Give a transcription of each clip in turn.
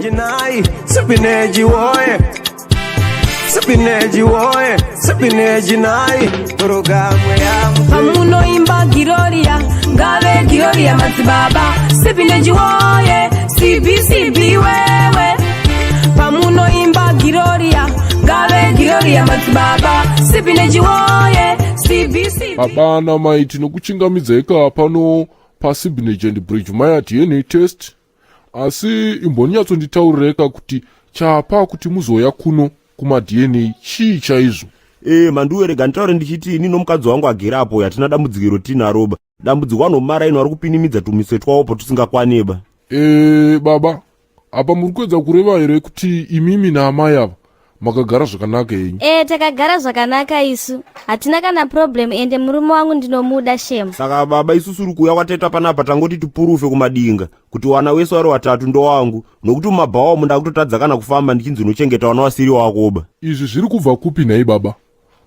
Sipineji sipineji woye, sipineji woye, sipineji nai, programu ya Pamunoimba Giroria, ngave Giroria madzibaba Sipineji woye, CBCB wewe. Pamunoimba Giroria, ngave Giroria madzibaba Sipineji woye, CBCB. Baba namai, tinokuchingamidzai ka pano paSibinage and Bridge Maya DNA test. Asi imbonyatsonditaurireka kuti chapa kuti muzoya kuno kumaDNA chii chaizvo? E, manduwe, rega nditaure ndichiti ini nomukadzi wangu agere apo hatina dambudziko rotinaroba. Dambudziko vanomara ino vari kupinimidza tumiswe twawopo tusingakwaneba. E, baba, apa muri kuedza kureva here kuti imimi naamai ava makagara zvakanaka henyu? E, takagara zvakanaka isu, hatina kana problem, ende murume wangu ndinomuda shame. Saka baba, isusu uri kuuya kwataita panapa tangoti tipurufe kumadinga kuti wana wese wari watatu ndowangu, nokuti mumabhawa umu ndakutotadza kana kufamba ndichinzi unochengeta wana wasiri wakoba. Izvi zviri kubva kupi nhai baba?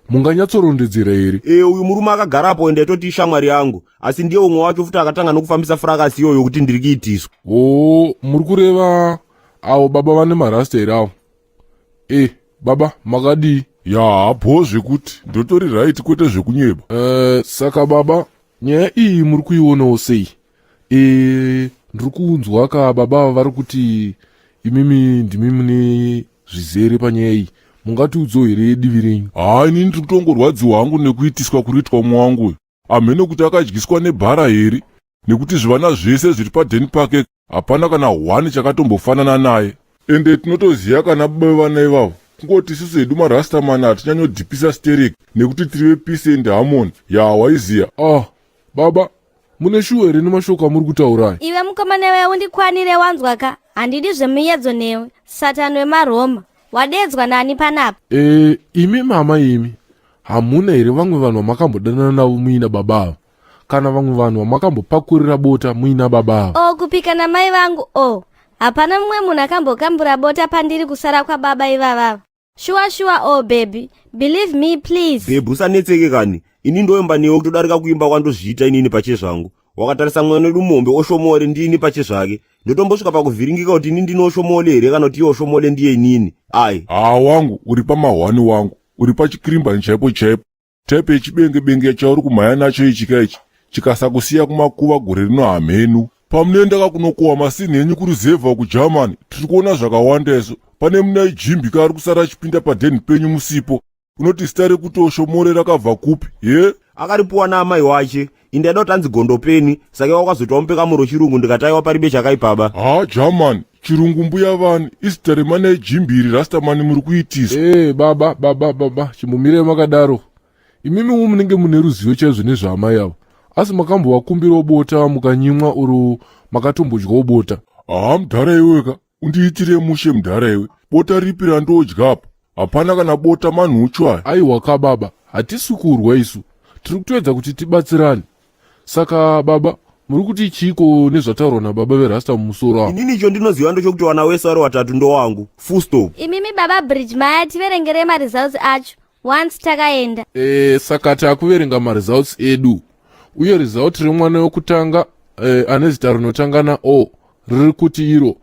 Munganyatsorondedzera here? E, uyu murume akagarapo ende toti ishamwari yangu, asi ndiye umwe wacho futi akatanga nokufambisa fracas iyoyo kuti ndiri kuitiswa. O, muri kureva avo baba vane marasta here avo? E, baba, makadii? Ya, bho zvekuti ndotori right, kwete zvekunyeba. Saka baba, nyaya iyi muri kuionawo sei? E, ndiri kunzwa ka baba ava vari kuti imimi ndimi mune zvizere panyaya iyi. Mungatiudzawo here divi renyu? Haa, inini ndiri kutongorwadziwa hangu nekuitiswa kuriitwa umwe wangu uyu. Hamene kuti akadyiswa nebhara here, nekuti zvivana zvese zviri padheni pake hapana kana hwani chakatombofanana naye. Ende tinotoziva kana baba vevana ivavo. Kungoti isusu hedu marastamani hatinyanyodhipisa sterek nekuti tiri vepeace and harmony. Ya, waiziya. Ah, baba, mune shuwa here nemashoko amuri kutaurai? Iwe mukomana wewe, undikwanire, wanzwa ka? Handidi zvemuedzo newe, Satani wemaroma. Wadedzwa nani panapa? E, imi mama, imi hamuna here vamwe vanhu vamakambodanana navo muina baba ava, kana vamwe vanhu vamakambopakurira bota muina baba ava? O, kupika namai vangu, o, hapana mumwe munhu akambokambura bota pandiri kusara kwababa ivavava. Shuwa shuwa. O baby, believe me please. Baby, usanetseke kani. Ini ndoimba newe kutodarika kuimba kwandozviita inini pachezvangu. Wakatarisa mwana wedu mombe Oshomole, ndini pachezvake. Ndotombosvika pakuvhiringika kuti ini ndini Oshomole here kana kuti iye Oshomole ndiye inini. Ai. Haa wangu, uri pamahwani wangu, uri pachikirimbani chaipo chaipo. Type yechibenge benge chauri kumhanya nacho ichi kaichi chikasakusiya kumakuva gore rino, hamhenu. Pamunoenda kakunokohwa masini enyu kuruzevha kuGermany, tiri kuona zvakawanda isu. Pane munai Jimbi kaari kusara achipinda padheni penyu musipo. Unoti zita rekuti Oshomore rakabva kupi ye? Akaripuwa naamai wache. Indaida kuti anzi Gondopeni, saka iwa wakazoti wamupe kamuro chirungu, ndikati aiwa, paribe chakaipaba. Haa Germany, chirungu mbuya vani, izita remanai Jimbi iri. Rastamani, muri kuitiswa. E, baba, baba, baba, chimbomirai makadaro. Imimiwo munenge mune ruzivo chaizvo nezvaamai avo, asi makambovakumbirawo bota mukanyimwa, uru makatombodyawo bota? Haa mudhara iweka, undiitire mushe mudhara iwe. Bota ripi randodya apa? Hapana kana bota, manhuchu aya. Aiwa ka baba, hatisi kurwa isu, tiri kutoedza kuti tibatsirane. Saka baba, muri kuti chiiko nezvataurwa nababa verasta mumusoro avo? Inini icho ndinoziva ndochokuti wana wese wari watatu ndowangu, full stop. Imimi baba Bridge Maya, tiverengerei maresults acho once takaenda. E, saka taakuverenga maresults edu, uye result remwana wekutanga, ane zita rinotanga na-O, riri kuti iro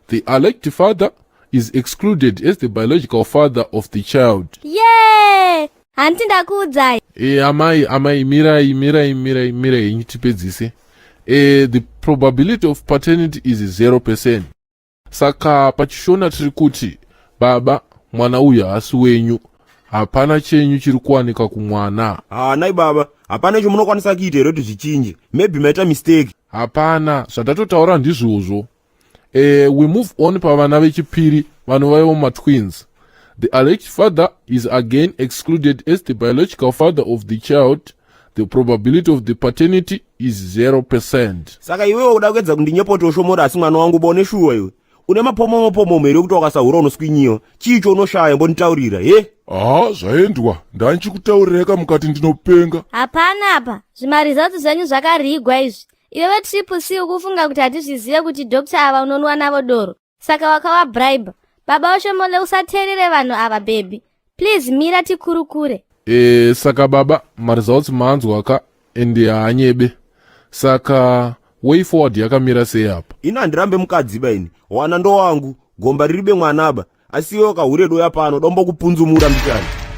the alleged father is excluded as the biological father of the child. Ye, handiti ndakuudzai? E, amai, amai, mirai, mirai, mirai, mirai henyu tipedzise. E, the probability of paternity is 0%. Saka pachishona tiri kuti baba, mwana uyu haasi wenyu, hapana chenyu chiri kuwanika kumwana. Haa nai baba, hapana icho munokwanisa kuita here kuti zvichinje? Maybe maita mistake. Hapana, zvandatotaura ndizvozvo. We move on pavana vechipiri vanovaivo matwins. The alleged father is again excluded as the biological father of the child. The probability of the paternity is 0%. Saka iwewe uda kuedza kundinyepa kuti Oshomore asi mwana wangu? Bone shuwa iwe, une mapomomo pomomo here kuti wakasahura unoswinyiwa? Chii chaunoshaya? Mbonditaurira he. Haa, zvaendwa. Ndanchikutaurirai mukati ndinopenga. Hapana apa, zvimaresults zvenyu zvakarigwa izvi. Iwewe Triple C, ukufunga kuti hatizvizive kuti doctor ava unonwa navo doro, saka wakavabribe. Baba Oshomole, usateerere vanhu ava. Baby, please, mira tikurukure. E, saka baba, maresults maanzwa ka, ende haanyebe. Saka way forward yakamira sei apa? Ini handirambe mukadzi ba. Ini wana ndowangu. Gomba riribe mwana aba. Asi iwe wakahure doya pano dombo kupunzumura mbichana.